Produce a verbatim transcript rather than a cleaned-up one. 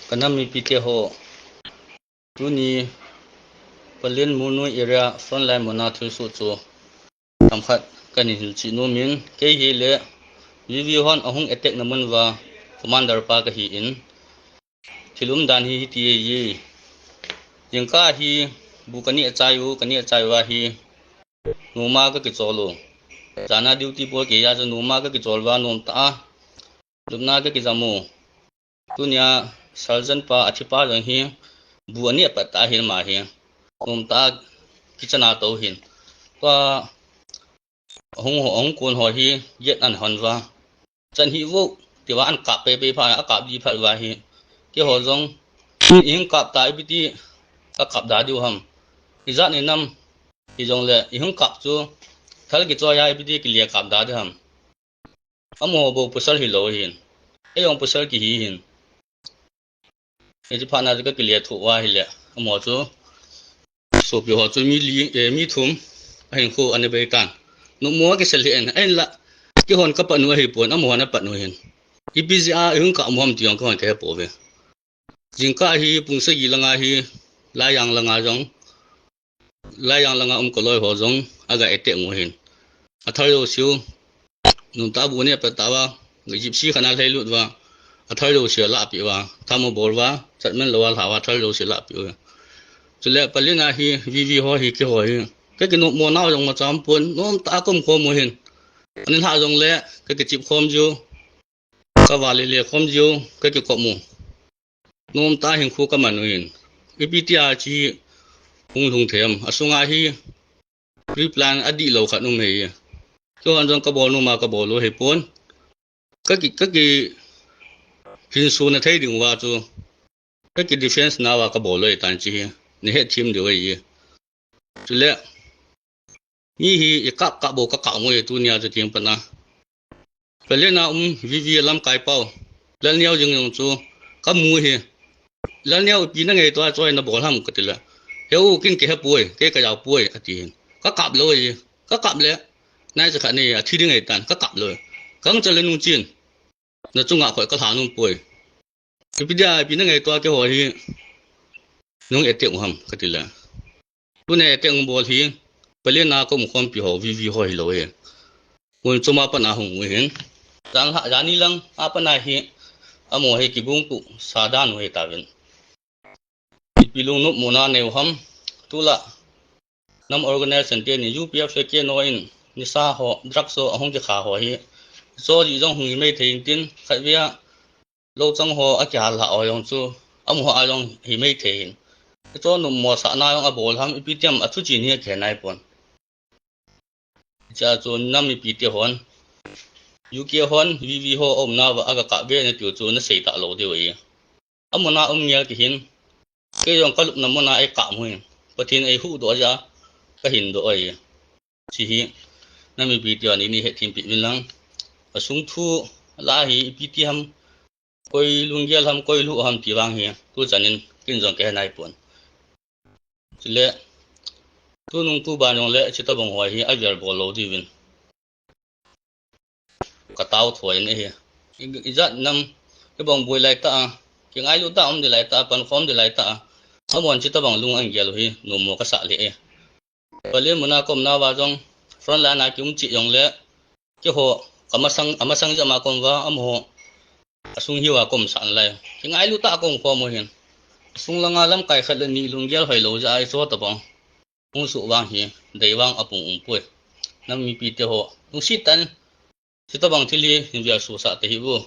Ka nam mipite ho, tuni Pallel Murnoi area frontline muna thilsoh chu tamkhat kahin hilchih nom in, kei hi le V V hon ahung attack na mun uva commander pa kahi in, thil umdan hi hiti ahi. Jingkah hi bu kaneh chai u, kaneh chai uva hi noma kakichol u. Jana duty bol kei a chu noma kakichol uva nomtah a lupna kakijam u. Tunia sergeant pa athi pa jong hi bu aneh pat tah ahin ama hi. Nomtah a kitchen a tou hin. Tua ahung ho, ahung kon ho hi gate ahin hon uva, chan hih vo, tia ahin kap pei pei phat, akap di phat uva hi, keiho jong, ihung kap ta ipi ti kakap da diu ham, ijat nei nam, hijongle ihung kap chu thal kichoi a ipi ti kile kap da diu ham. Amaho bou pasal hilou hin, ei jong pasal kihi hin. Hiche phat na chu kakile thoh uva ahile, amaho chu, sopi ho chu mi li, eh, mi thum ahin khu ana bei tan. Nopmo akisel hih in, ahinla keihon kapat u ahipon, amahon apat u hin. Ipi jeh a ihung kap u ham ti jong keihon kahe pouve. Jingkah hi pung sagi langa hi, Laijang langa jong, Laijang langa um kaloi ho jong aga attack u hin. Athal jouseu, nomtah a bu aneh pat tah uva, Gypsy khat a lhailut uva, athal jouseu alahpeh uva, tham abol uva, chatman lou a lha uva, athal jouseu alahpeh uva. Chule Pallel a hi V V ho hi, keiho hi, kakinopmo nau jong imacha umpon, nomtah a kaum khom u hin. Ani lhah jongle kakichep khom jiu, kava lele khom jiu, kakikop u. Nomtah a hinkho kaman u hin. Ipi tia hiche hung lhung thei ham. Asunga hi pre-plan adihlou khat um ahi. Keihon jong kabol nom a kabol u ahipon. Kaki, kakihinsona thei ding uva chu, kaki defense nauva kabol u ahitan hiche hi. Nahet them diu ahi. Chule mi hi ikap kap bou kakap u ahi tunia chu, tin pana Pallel a um V V lamkai pau, Lalneo jing jong chu kamu hi. Lalneo, ipi nangaito a choi nabol ham, katile, heu, ken kahe poi, kei kajao poi, ati hin. Kakap lou ahi. Kakap le naicha khat nei athi ding ahitan, kakap lou. Kangcha le nungchen, nachunga khoi kalha nom poi. Ipi dia, ipi nangaito a keiho hi nahung attack u ham, katile, tuna attack nabol hi Pallel a kaum khompi ho, V V ho hilou ahi. Mun chom a pat a hung u hin. Jan lha, jani lang a pat a hi, amaho hi kigong tuh sa dan u ahitauvin. Ipi lungnopmona nei u ham, tulai nam organization teni, U P F le K N O in nisa ho, drugs ho ahung kikha ho hi, cho jeh jong hung himai thei intin, khatvei a lou chang ho akihal lhah ho jong chu amaho a jong himai thei hin. Cho nopmo sahna jong abol ham, ipi ti ham, athu chen hi akihe naipon. Hichea chu nam mipite hon, U K hon V V ho aumna uva aga kap ve natiu chu nasei talou diu ahi. Amun a um ngel kihin, kei jong kalupna mun a eikap u hin, Pathen eihuhdoh jeh a kahin doh ahi. Hiche hi nam mipite hon nei hetthem peh uvin lang. Asung thu lah a hi ipi ti ham, koi lunggel ham, koi lhuh ham ti vang hi tuchan in ken jong kahe naipon. Chule tunung tuban jongle hiche tobang ho hi avel bol lou diuvin katao thoi in ahi. I, ijat nam, kibongboi laitah a, kingailut tah a um ding laitah a, pankhom ding laitah a, amahon hiche tobang lung ahin gel u hi nopmo kasah lheh e. Pallel mun a kaumna uva jong, frontline a kium cheh jongle, keiho, kamasang, amasang jeh ma kaum uva, amaho asung hiuva kaumsah nalai, kingailut tah a kaum khom u hin. Asung langa lamkai khat le ni lunggel hoilou jeh a hiche tobang hung soh vang hi, dei vang apung umpoi. Nam mipite ho, lungset tah in hiche tobang thil hi hin velsohsah tahih u.